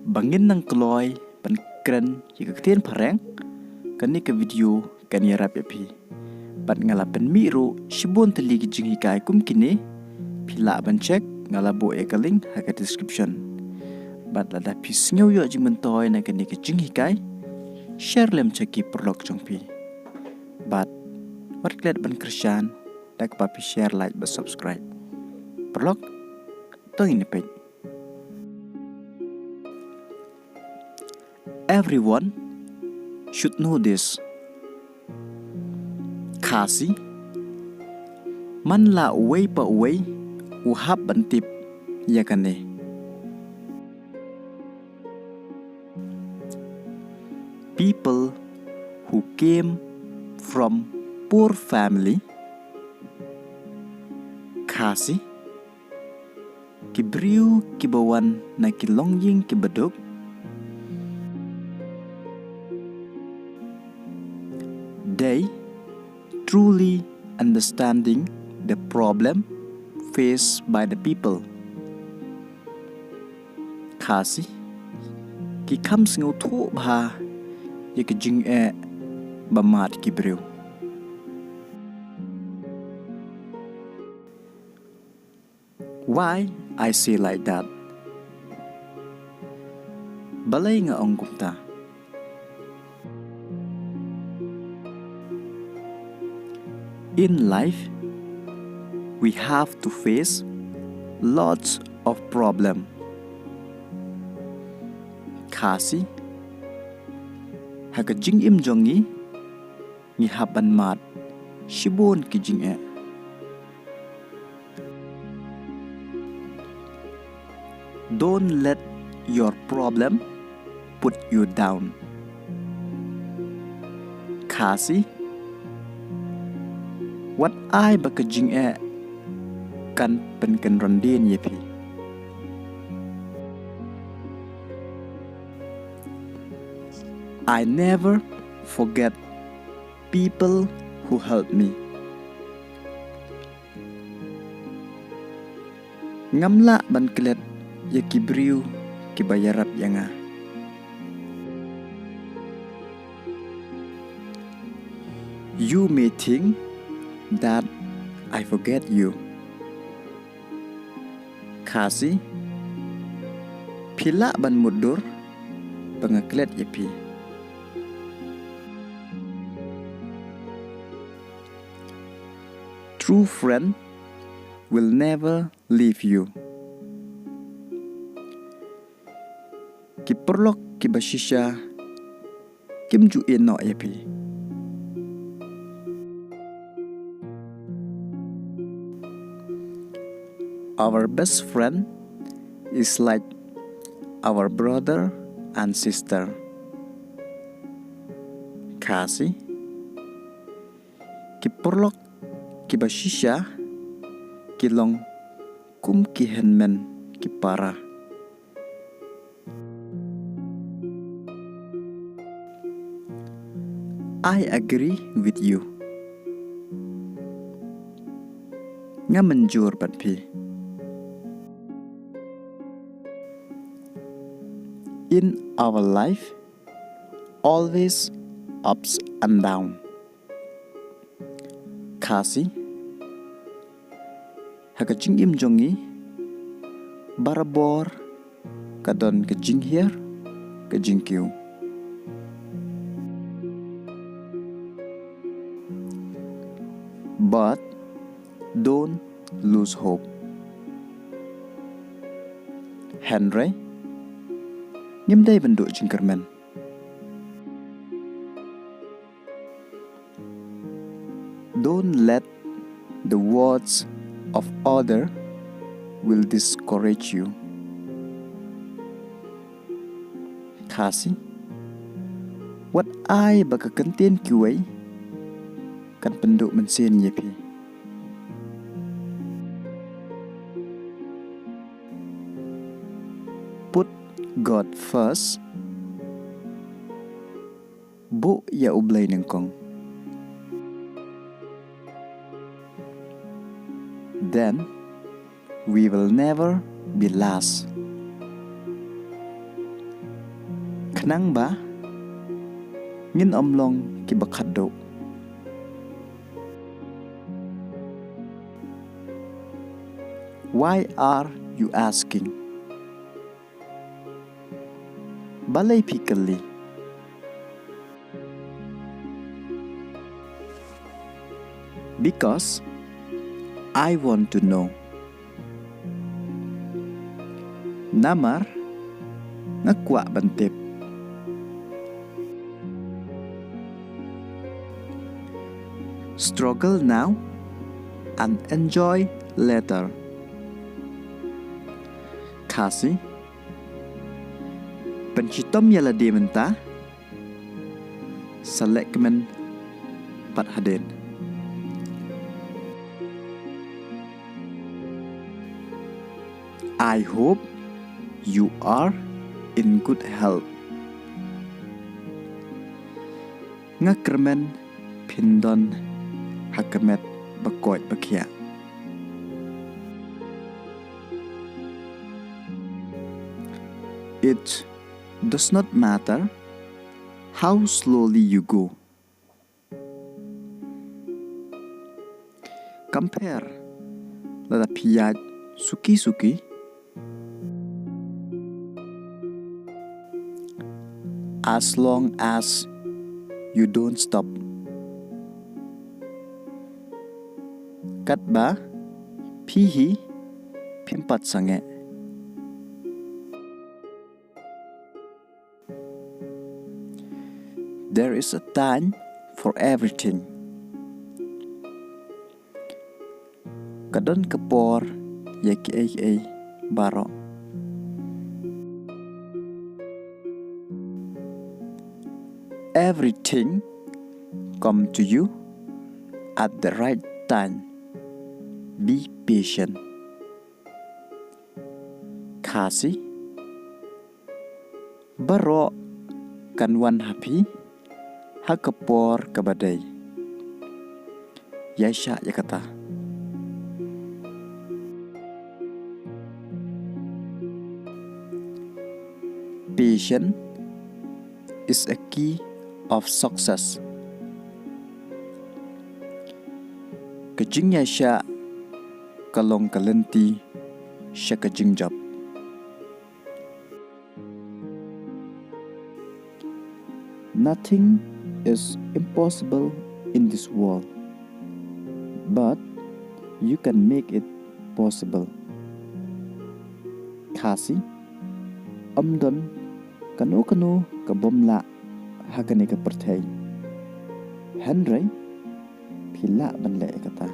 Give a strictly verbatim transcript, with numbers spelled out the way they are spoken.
Ba ngin nang kloi ban kren ïa ka ktien phareng, kane ka video kan ïarap ïa phi. Bad nga la pynmih ruh shibun tylli ki jinghikai kum kine, phi lah ban check, nga la buh ïa ka link ha ka description. Bad lada phi sngew ïoh jingmyntoi na kane ka jinghikai, share lem sha ki paralok jong phi. Bad wat klet ban kyrshan da kaba phi share, like bad subscribe. Paralok, to ngin ïa peit. Everyone should know this. Khasi, man la uwei pa uwei u hap ban tip ïa kane. People who came from poor family, Khasi, ki briew kiba wan na ki longïing kiba duk, they truly understanding the problem faced by the people. Khasi, ki kham sngewthuh bha ïa ka jingeh ba mad ki briew. Why I say like that? Balei nga ong kumta? In life, we have to face lots of problem. Khasi, ha ka jingim jong ngi, ngi hap ban mad shibun ki jingeh. Don't let your problem put you down. Khasi, wat ai ba ka jingeh kan pynkynran dien ïa phi. I never forget people who helped me. Ngam lah ban klet ïa ki briew kiba ïarap ïa nga. You may think that I forget you. Khasi, phi lah ban mutdur ba nga klet ïa phi. True friend will never leave you. Ki paralok kiba shisha kim ju ïehnoh ïa phi. Our best friend is like our brother and sister. Khasi, ki paralok kiba shisha ki long kum ki hynmen ki para. I agree with you. Nga mynjur bad phi. In our life, always ups and down. Khasi, ha ka jingim jong ngi, barabor ka don ka jinghiar, ka jingkiew. But don't lose hope. Hynrei, ngim dei ban duh jingkyrmen. Don't let the words of other will discourage you. Khasi, wat ai ba ka kyntien kiwei kan pynduh mynsiem ïa phi. Put God first. Buh ïa U Blei nyngkong. Then we will never be last. Khnang ba ngin ym long kiba khatduh. Why are you asking? Balei phi kylli? Because I want to know. Namar nga kwah ban tip. Struggle now and enjoy later. Khasi. Pynshitom ïa lade mynta, sa lehkmen pat hadien. I hope you are in good health. Nga kyrmen phin don ha ka met ba koit ba khiah. It does not matter how slowly you go. Compare lada phi ïaid suki suki. As long as you don't stop. Katba phi hi phim pat sangeh. There is a time for everything. Ka don ka por ïa kiei kiei baroh. Everything come to you at the right time. Be patient. Khasi. Baroh kan wan ha phi ha ka por kaba dei. Ïaishah ïa kata. Patience is a key of success. Ka jingïaishah ka long ka lynti sha ka jingjop. Nothing is impossible in this world, but you can make it possible. Khasi, ym don kano kano ka bym lah ha kane ka pyrthei. Hynrei phi lah ban leh ïa kata.